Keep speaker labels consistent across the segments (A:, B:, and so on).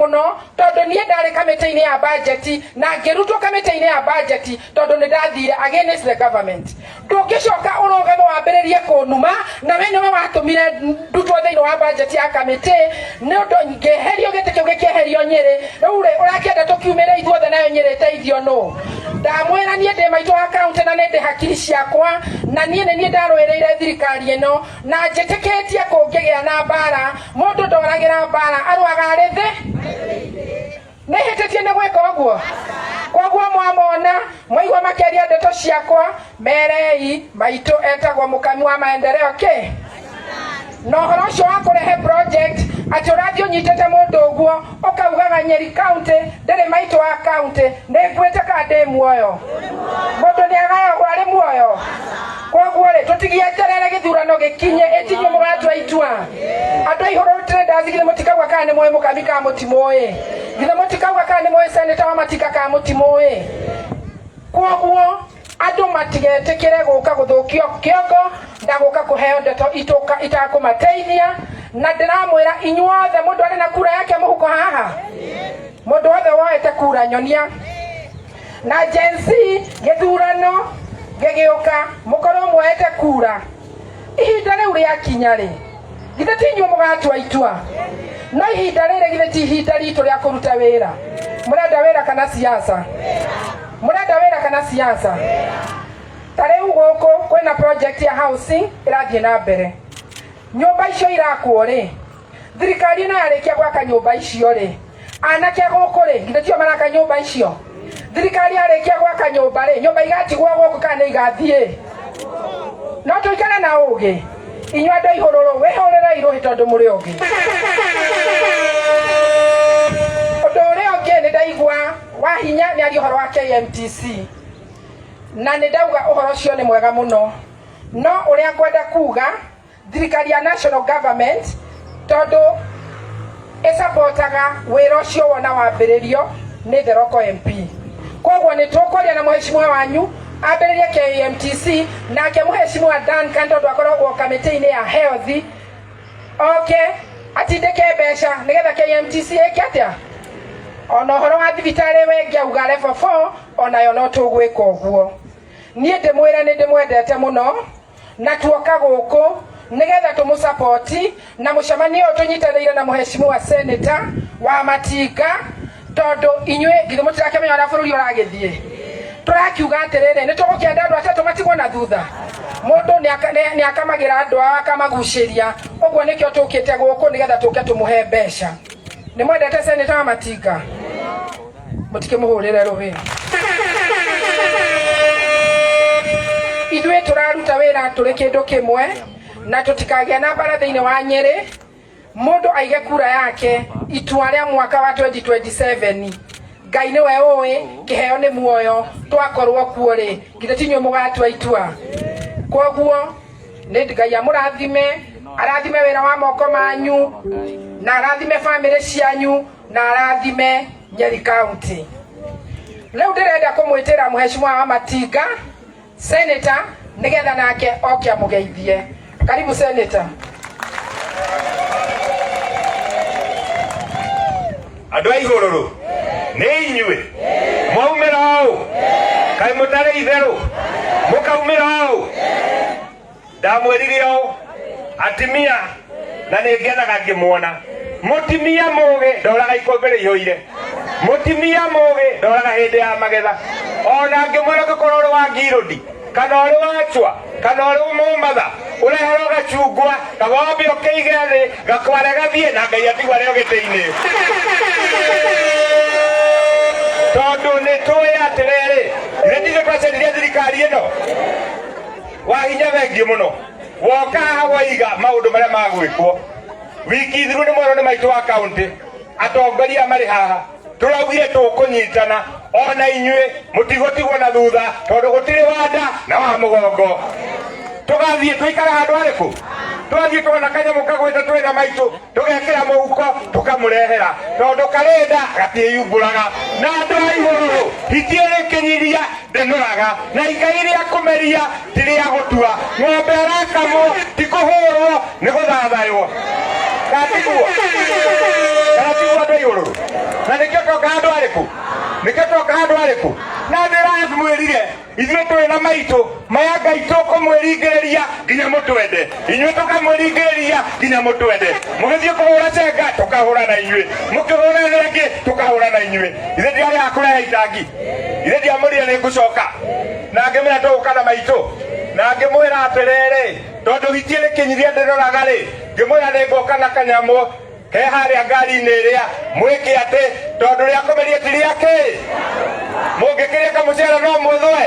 A: Mũno tondũ niĩ ndarĩ kamĩtĩ-inĩ ya bajeti na ngĩrutwo kamĩtĩ-inĩ ya bajeti tondũ nĩ ndathire against the government. Ndũngĩcoka ũrũgame wambĩrĩrie kũnuma na we nĩwe watũmire ndutwo thĩinĩ wa bajeti ya kamĩtĩ nĩ ũndũ ngĩeherio gĩtĩ kĩu gĩkĩeherio Nyĩrĩ. Rĩu rĩ, ũrakĩenda tũkiumĩre ithuothe nayo Nyĩrĩ ĩteithio nũ? Ndamwĩra niĩ ndĩ maitũ wa kaũntĩ na nĩ ndĩ hakiri ciakwa na niĩ nĩ niĩ ndarũĩrĩire thirikari ĩno. Na njĩtĩkĩtie kũngĩgĩa na mbara, mũndũ ndoragĩra mbara, arũaga arĩ thĩ. Nĩ hĩtĩtie nĩ gwĩka ũguo? Kwoguo mwamona, mwaigua makĩaria ndeto ciakwa, merei maitũ etagwo mũkami wa maendeleo kĩ? Na ũhoro ũcio wa kũrehe project atĩ ũrathiĩ ũnyitĩte mũndũ ũguo ũkaugaga Nyeri County ndĩrĩ maitũ wa county, nĩ nguĩte kana ndĩ muoyo? Mũndũ nĩ agayagwo arĩ muoyo? Koguo rĩ, tũtigieterere gĩthurano gĩkinye, ĩtinyuĩ mũgatua itua. Andũ a Ihũrũrũ Traders githĩ mũtikauga kana nĩ mũĩ Mũkami kana mũtimũĩ? Githĩ mũtikauga kana nĩ mũĩ Senator wa Matinga kana mũtimũĩ? Koguo andũ matigetĩkĩre gũka gũthũkio kĩongo na gũka kũheo ndeto itũka itakũmateithia. Na ndĩramwĩra inyuothe, mũndũ arĩ na kura yake mũhuko haha, mũndũ wothe woete kura nyonia. Na Gen Z gĩthurano gĩgĩũka mũkorwo muoete kura, ihinda rĩu rĩakinya rĩ, githĩ ti inyuĩ mũgatua itua? No ihinda rĩrĩ githĩ ti ihinda ritũ rĩa kũruta wĩra? Mũrenda wĩra kana siasa? Mũrenda wĩra kana siasa? Ta rĩu gũkũ kwĩna project ya housing ĩrathiĩ na mbere. Nyũmba icio irakwo rĩ, thirikari ĩno yarĩkia gwaka nyũmba icio rĩ, anake gũkũ rĩ, githĩ tio maraka nyũmba icio? Thirikari yarĩkia gwaka nyũmba rĩ, nyũmba igatigwo gũkũ kana nĩ igathiĩ? No tũikare na ũgĩ. Inyuĩ andũ a Ihũrũrũ, wĩhũrĩrei rũhĩ tondũ mũrĩ ogĩ. Ũndũ ũrĩa ũngĩ nĩ ndaigua Wahinya nĩ aria ũhoro wa KMTC, na nĩ ndauga ũhoro ũcio nĩ mwega mũno, no ũrĩa ngwenda kuga, thirikari ya national government tondũ ĩsapotaga wĩra ũcio wona wambĩrĩrio nĩ the local MP. Koguo nĩ tũkwaria na mũheshimiwa wanyu ambĩrĩrie KMTC, nake mũheshimiwa Duncan tondũ akoragwo kamĩtĩ-inĩ ya health oke atindĩke mbeca nĩgetha KMTC ĩke atĩa. Ona ũhoro wa thibitarĩ wengiauga level 4 onayo no tũgwĩka ũguo. Niĩ ndĩmwĩre nĩ ndĩmwendete mũno na tuoka gũkũ nĩgetha tũmũsapoti na mũcemanio ũyũ tũnyitanĩire na mũheshimiwa senator wa Matinga, tondũ inyuĩ githĩ mũtirakĩmenya ũrĩa bũrũri ũragĩthiĩ. Tũrakiuga atĩrĩrĩ, nĩ tũgũkĩenda andũ atatũ matigwo na thutha. Mũndũ nĩ akamagĩra andũ ao akamagucĩria, ũguo nĩkĩo tũkĩte gũkũ nĩgetha tũke tũmũhe mbeca. Nĩ mwendete senator wa Matinga? Mũtikĩmũhũrĩre rũhĩ. Ithuĩ tũraruta wĩra tũrĩ kĩndũ kĩmwe na tũtikagĩa na mbara thĩinĩ wa Nyĩrĩ. Mũndũ aige kura yake itua rĩa mwaka wa 2027. Ngai nĩwe ũĩ, kĩheo nĩ muoyo, twakorwo kuo rĩ, githĩ ti inyuĩ mũgatua itua? Koguo nĩ Ngai amũrathime, arathime wĩra wa moko manyu, na arathime bamĩrĩ cianyu, na arathime Nyeri County. Rĩu ndĩrenda kũmwĩtĩra mũheshimiwa wa Matinga senator nĩgetha nake oke amũgeithie. Karibu senator.
B: Andũ a Ihũrũrũ nĩ inyuĩ mwaumĩra ũũ, kaĩ mũtarĩ itherũ mũkaumĩra ũũ? Ndamwĩrire ũũ atimia, na nĩ ngenaga ngĩmuona mũtimia mũgĩ ndoraga ikũmbĩ rĩihũire, mũtimia mũgĩ ndoraga hĩndĩ ya magetha. Ona ngĩmwĩra ũngĩkorwo ũrĩ wa ngirũndi kana ũrĩ wa chwa kana ũrĩ mũmatha, ũreherwo gacungwa kawambe ũkĩige thĩ gakware gathiĩ na Ngai atigwo arĩ o gĩtĩ-inĩ, tondũ nĩ tũĩ atĩrĩrĩ, ithe tithuĩ twaceririe thirikari ĩno. Wahinya thengiũ mũno woka haha waiga maũndũ marĩa magwĩkwo wiki thiru. Nĩ mwerwo nĩ maitũ wa kaunti, atongoria marĩ haha, tũraugire tũkũnyitana ona inyuĩ, mũtigũtigwo na thutha, tondũ gũtirĩ wanda na wa mũgongo. Tũgathiĩ tũikare handũ harĩkũ? Twathiĩ tuona kanyamũ kagwĩte twĩna maitũ, tũgekĩra mũhuko tũkamũrehera, tondũ karĩnda gatiĩyumbũraga. Na andũ a Igũrũrũ, hiti ĩrĩkĩnyiria ndĩnoraga, na ikai rĩa kũmeria ti rĩa gũtua. Ng'ombe ĩrakamwo ti kũhũrwo, nĩ gũthathaywo. Kana tiguo? Kana tiguo andũ a Ihũrũrũ? Na nĩkĩo toka handũ harĩkũ? Nĩkĩo toka handũ harĩkũ? Na ndĩramwĩrire ithuĩ tũrĩ na maitũ maya Ngai tũkũmwĩringĩrĩria nginya mũtwende, inyuĩ tũkamwĩringĩrĩria nginya mũtwende. Mũgĩthiĩ kũhũra cenga tũkahũra na inyuĩ, mũkĩhũra rĩngĩ tũkahũra na inyuĩ. Ithe ndiarĩ haha kũrehe itangi, ithe ndiamwĩrire nĩ ngũcoka, na ngĩmwĩra tũgũka na maitũ, na ngĩmwĩra atĩrĩrĩ, tondũ hiti ĩrĩ kĩnyiria ndĩroraga rĩ, ngĩmwĩra nĩ ngũka na kanyamũ he harĩa ngari-inĩ ĩrĩa mwĩke atĩ tondũ rĩa kũmeria ti rĩa kĩ mũngĩkĩrĩa kamũcere no mwĩthũe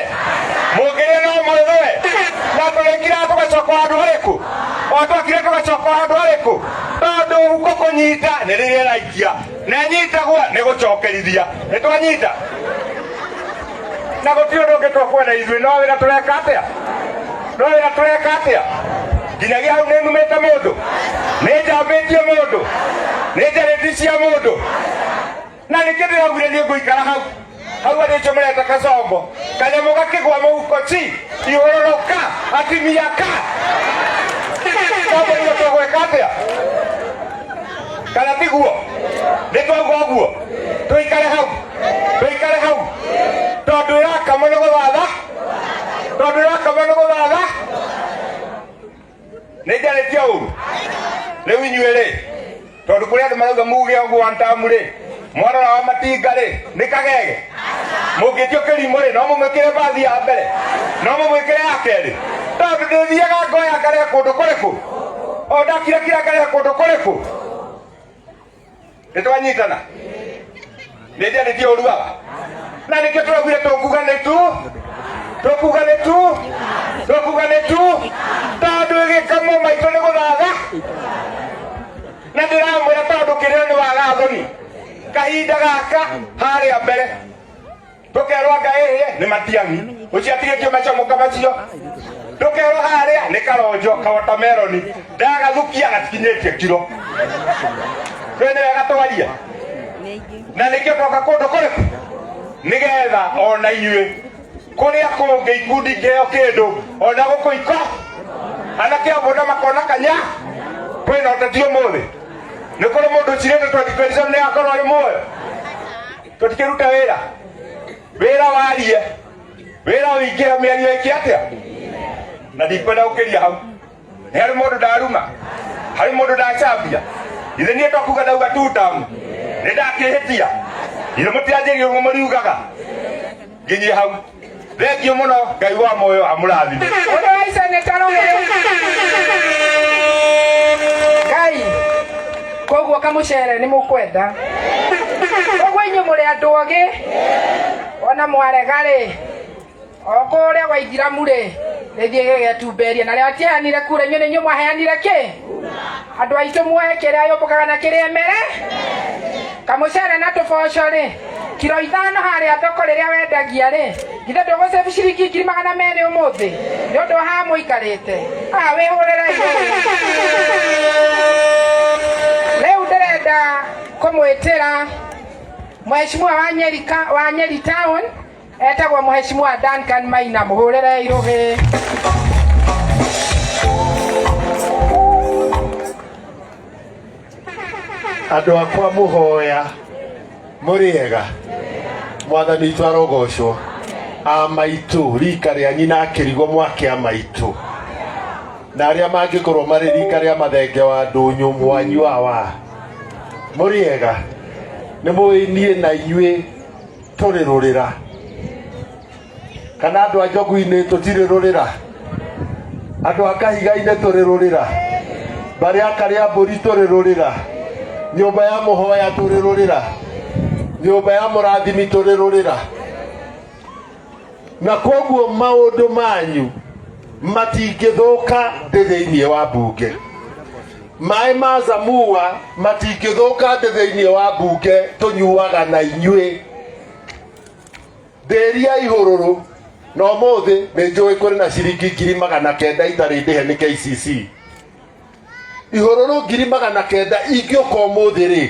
B: mũngĩrĩa no mwĩthũe na tũrĩkira tũgacoka handũ harĩkũ o twakire tũgacoka handũ harĩkũ tondũ huko kũnyita nĩ rĩrĩa ĩraikia na ĩnyitagwo nĩ gũcokerithia nĩ twanyita na gũtirĩ ũndũ ũngĩ tũkwenda ithuĩ no wĩra tũreka atĩa no wĩra tũreka atĩa nginyagia hau nĩ numĩte mũndũ nĩ njambĩtie mũndũ nĩ njarĩtie cia mũndũ na nĩkĩo ndĩraugire niĩ ngũikara hau hau arĩ icio mareta kacongo kanyamũ gakĩgwa mũhuko ci ihũrũrũka atimia ka koguo nĩguo tũgwĩka atĩa kana tiguo nĩ twauga ũguo tũikare hau tũikare hau tondũ ĩrakama nĩ gũthatha tondũ ĩrakama nĩ gũthatha nĩ njarĩtie ũru rĩu inyuĩ rĩ tondũ kũrĩ andũ marauga muge ũguo wantamu rĩ mwarora wa matinga rĩ nĩ kagege mũngĩtio kĩrimũ rĩ no mũmwĩkĩre bathi ya mbere no mũmwĩkĩre ya kerĩ tondũ ndĩthiaga ngoya ngarehe kũndũ kũrĩkũ o ndakirakira ngarehe kũndũ kũrĩkũ nĩ twanyitana nĩ njarĩtie ũru aba na nĩkĩo tũraugire tũkuga nĩ tu tũkuga nĩ tu tũkuga nĩ tu tondũ ĩgĩkamwo maitũ nĩ gũthatha na ndĩramwĩra tondũ kĩrĩro nĩ waga thoni kahinda gaka harĩa mbere tũkerwo anga ĩhĩe nĩ matiang'i ũcio atigĩtio macomoka macio tũkerwo harĩa nĩ karonjo kawotameroni ndagathukia gatikinyĩtie kiro twĩ nĩ wega twaria na nĩkĩo twoka kũndũ kũrĩkũ nĩgetha ona inyuĩ kũrĩa kũngĩ ikundi kĩo kĩndũ ona gũkũ iko anake a mũndũ makona kanya kwĩna ũteti ũmũthĩ nĩ kũrĩ mũndũ ũcirĩte 2027 nĩ akorwo arĩ muoyo tũtikĩruta wĩra wĩra warie wĩra ũingĩra mĩario ĩkĩ atĩa na ndikwenda gũkĩria hau nĩ harĩ mũndũ ndaruma harĩ mũndũ ndacambia ithe niĩ tokuga ndauga tutamu nĩ ndakĩhĩtia ithe mũtiranjĩrire ũguo mũriugaga nginyie hau thengio mũno ngai wa muoyo amũrathime
A: Ũrĩ wa iceneta rũhĩ. Ngai koguo kamũcere nĩ mũkwenda koguo inyuĩ mũrĩ andũ ogĩ ona mwarega rĩ o kũrĩa gwa ithiramu rĩ rĩthiĩ gĩgetumberie na rĩo tiaheanire kura inyuĩ nĩ inyuĩ mwaheanire kĩ andũ aitũ muoe kĩrĩa yũmbũkaga na kĩrĩa emere kamũcere na tũboco rĩ kiro ithano harĩa thoko rĩrĩa wendagia rĩ githĩ ndũgũcĩbu ciringi 200,000 ũmũthĩ nĩ ũndũ wa haha mũikarĩte haha wĩhũrĩre rĩu ndĩrenda kũmwĩtĩra mheshimiwa wa Nyeri, wa Nyeri town etagwo mheshimiwa Duncan Maina mũhũrĩre irũhĩ
C: Andũ akwa mũhoya mũrĩ ega mwathani witũ arogocwo a maitũ rika rĩa nyina akĩrigwo mwake a maitũ na arĩa mangĩkorwo marĩ rika rĩa mathenge wa ndũnyũ mwanyu awa mũrĩ ega nĩ mũĩ niĩ na inyuĩ tũrĩ rũrĩra kana andũ a njogu-inĩ tũtirĩ rũrĩra andũ a kahiga-inĩ tũrĩ rũrĩra mbarĩ ya karĩa mbũri tũrĩ rũrĩra nyũmba ya mũhoya tũrĩ rũrĩra nyũmba ya mũrathimi tũrĩ rũrĩra na koguo maũndũ manyu matingĩthũka ndĩ thĩinĩ wa mbunge maĩ ma zamua matingĩthũka ndĩ thĩinĩ wa mbunge tũnyuaga na inyuĩ ndĩria ihũrũrũ na ũmũthĩ nĩ njũĩ kũrĩ na ciringi 900,000 itarĩ ndĩhe nĩ KCC ihũrũrũ 900,000 ingĩũka ũmũthĩ rĩ